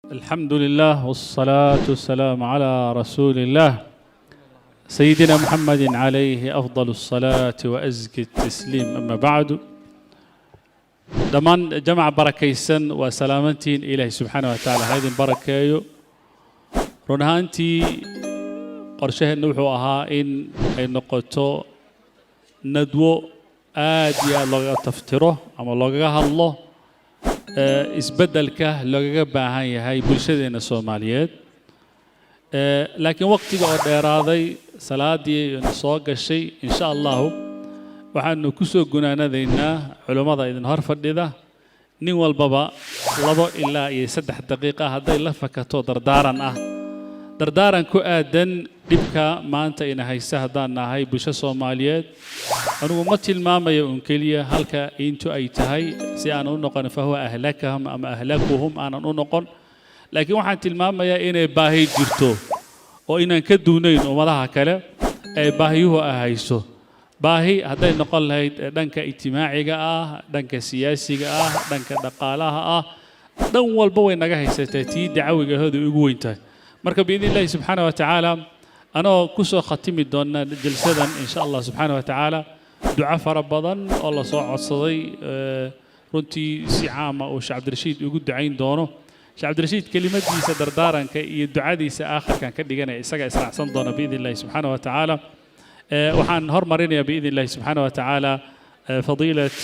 الحمد لله والصلاة والسلام على رسول الله سيدنا محمد عليه أفضل الصلاة وأزكي التسليم. أما بعد، dhammaan jamaca barakaysan waa salaamantiin. Ilaahay subxaana wa tacaala ha idin barakeeyo. Run ahaantii, qorshaheenna wuxuu ahaa in ay noqoto nadwo aad iyo aad loogaga taftiro ama loogaga hadlo isbeddelka loogaga baahan yahay bulshadeenna Soomaaliyeed, laakiin waqtiga oo dheeraaday, salaadii na soo gashay. Insha Allahu waxaanu ku soo gunaanadaynaa culummada idin hor fadhida, nin walbaba 2 ilaa iyo 3 daqiiqa hadday la fakato, dardaaran ah, dardaaran ku aadan dhibka maanta ina haysta haddaan nahay bulsho Soomaaliyeed. Anugu ma tilmaamayo un keliya halka intu ay tahay, si aanan u noqon fahuwa ahlakahum ama ahlakuhum aanan u noqon, laakiin waxaan tilmaamayaa inay baahi jirto oo inaan ka duunayn ummadaha kale ee baahiyuhu ay hayso. Baahi hadday noqon lahayd dhanka ijtimaaciga ah, dhanka siyaasiga ah, dhanka dhaqaalaha ah, dhan walba way naga haysataa, tii dacwigahooda ugu weyn tahay. Marka biidni Illahi subxaana wa tacaala, anoo ku soo khatimi doona jalsadan insha Allah subxaana wa tacaala duco fara badan oo la soo codsaday, runtii si caama uu Sheekh Cabdirashiid ugu ducayn doono. Sheekh Cabdirashiid kelimadiisa dardaaranka iyo ducadiisa aakhirkan ka dhiganaya, isaga israacsan doona biidni Illahi subxaana wa tacaala. Waxaan hormarinayaa biidni Illahi subxaana wa tacaala fadiilat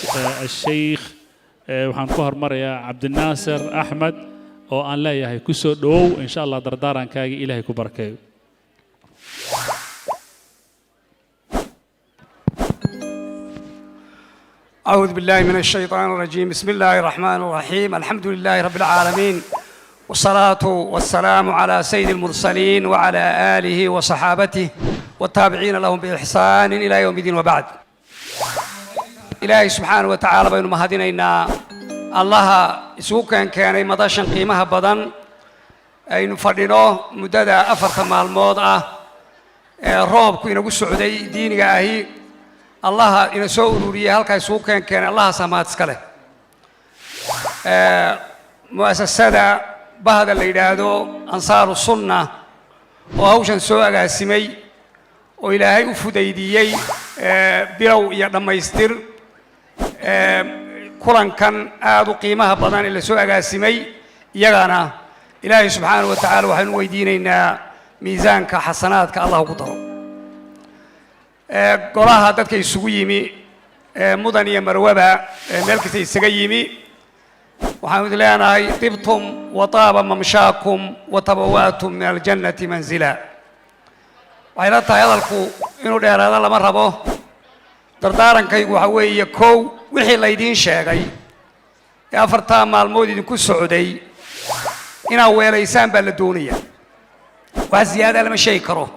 asheykh, waxaan ku hormarayaa Cabdinaasir Axmed oo aan leeyahay ku soo dhowow insha Allah, dardaarankaaga Ilaahay ku barakeeyo. أعوذ بالله من الشيطان الرجيم. بسم الله الرحمن الرحيم. الحمد لله رب العالمين، والصلاة والسلام على سيد المرسلين وعلى آله وصحابته والتابعين لهم بإحسان إلى يوم الدين، وبعد. Ilaahay subxaana wa tacaala baynu mahadinaynaa, Allaha isugu keenkeenay madashan qiimaha badan aynu fadhino muddada 4ta maalmood ah ee roobku inagu socday diiniga ahi. Allaha ina soo ururiyey, halkaa isugu keenkeenay, Allahaasaa mahad iska leh. Mu'asasada bahda la yidhaahdo Ansaaru Sunna oo hawshan soo agaasimay oo Ilaahay u fudaydiyey bilow iyo dhammaystir kulankan aad u qiimaha badan ee la soo agaasimay, iyagana Ilaahay subxaanahu wa tacaala waxaynu weydiinaynaa miisaanka xasanaadka Allah ugu daro. Golaha dadka isugu yimi, mudan iyo marwaba, meel kasta isaga yimi, waxaanu idin leenahay: طبتم وطاب ممشاكم وتبوأتم من الجنة منزلا. Waxay la tahay hadalku inuu dheeraado lama rabo. Dardaarankaygu waxa weeye: kow, wixii laydiin sheegay ee 4taa maalmood idinku socday inaad weelaysaan baa la doonaya. Wax ziyaada lama sheegi karo.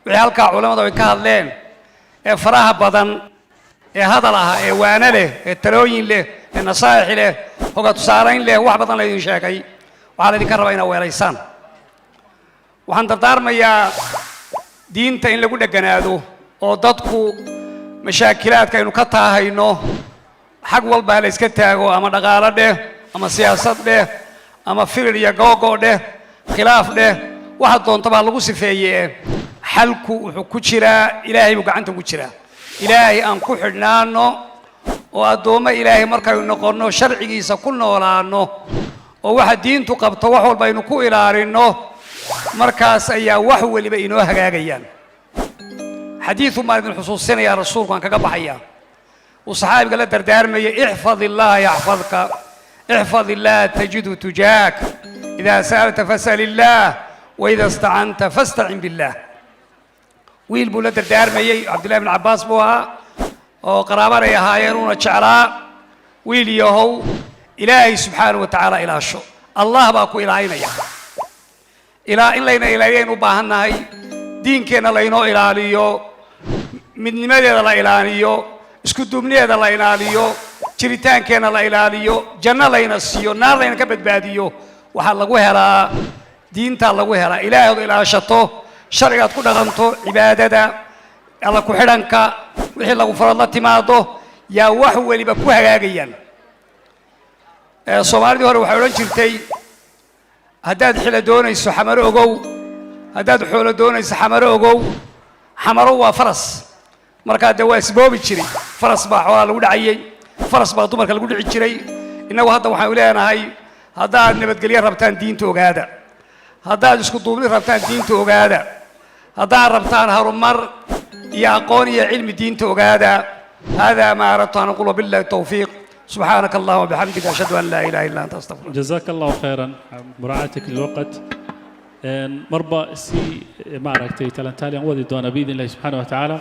Wixii halkaa culammadu ay ka hadleen ee faraha badan ee hadal ah, ee waano leh, ee talooyin leh, ee nasaa'ix leh, hoga tusaalayn leh, wax badan laydin sheegay, waxaa laydinka rabaa inaad weelaysaan. Waxaan dardaarmayaa diinta in lagu dheganaado oo dadku mashaakilaadka aynu ka taahayno xag walba ha la iska taago, ama dhaqaalo dheh, ama siyaasad dheh, ama firir iyo googo dheh, khilaaf dheh, waxa doontaba lagu sifeeye, xalku wuxuu ku jiraa Ilaahay buu gacanta ugu jiraa. Ilaahay aan ku xidhnaano oo addoommo Ilaahay markaynu noqonno, sharcigiisa ku noolaanno oo waxa diintu qabto wax walba aynu ku ilaalinno, markaas ayaa wax weliba inoo hagaagayaan. Xadiidu baan idin xusuusinayaa rasuulku aan kaga baxaya, uu saxaabiga la dardaarmayay: احفظ الله يحفظك، احفظ الله تجده تجاهك، إذا سألت فاسأل الله، وإذا استعنت فاستعن بالله. Wiil buu la dardaarmayey, Cabdillahi bin Cabbaas buu ahaa oo qaraabanay ahaayeen uuna jeclaa. Wiil yahow, Ilaahay subxaanahu wa tacaala ilaasho, Allah baa ku ilaalinaya. Ilaa in layna ilaaliyaynu u baahan nahay, diinkeenna laynoo ilaaliyo, midnimadeeda la ilaaliyo, isku duubnideeda la ilaaliyo, jiritaankeenna la ilaaliyo, janno layna siiyo, naar layna ka badbaadiyo. Waxaa lagu helaa diintaa lagu helaa. Ilaahay ood ilaashato, sharcigaad ku dhaqanto, cibaadada Alla ku xidhanka, wixii lagu farood la timaado, yaa wax weliba ku hagaagayaan. Soomaalidii hore waxay odhan jirtay Haddaad xilo doonayso, Xamaro ogow. Haddaad xoolo doonayso, Xamaro ogow. Xamaro waa faras. Markaa dee waa isboobi jiray, faras baa xoolaa lagu dhacayey, faras baa dumarka lagu dhici jiray. Innagu hadda waxaanu leenahay, haddaad nabadgelyo rabtaan, diinta ogaada. Haddaad isku duubni rabtaan, diinta ogaada. Haddaad rabtaan horumar iyo aqoon iyo cilmi, diinta ogaada. هذا ما أردت أن أقول، وبالله التوفيق. سبحانك اللهم وبحمدك، أشهد أن لا إله إلا أنت، أستغفرك. جزاك الله خيرا، مراعاتك للوقت. Marba si maaragtay talentalian wadi doona, biidn illahi subxaana wa tacaala.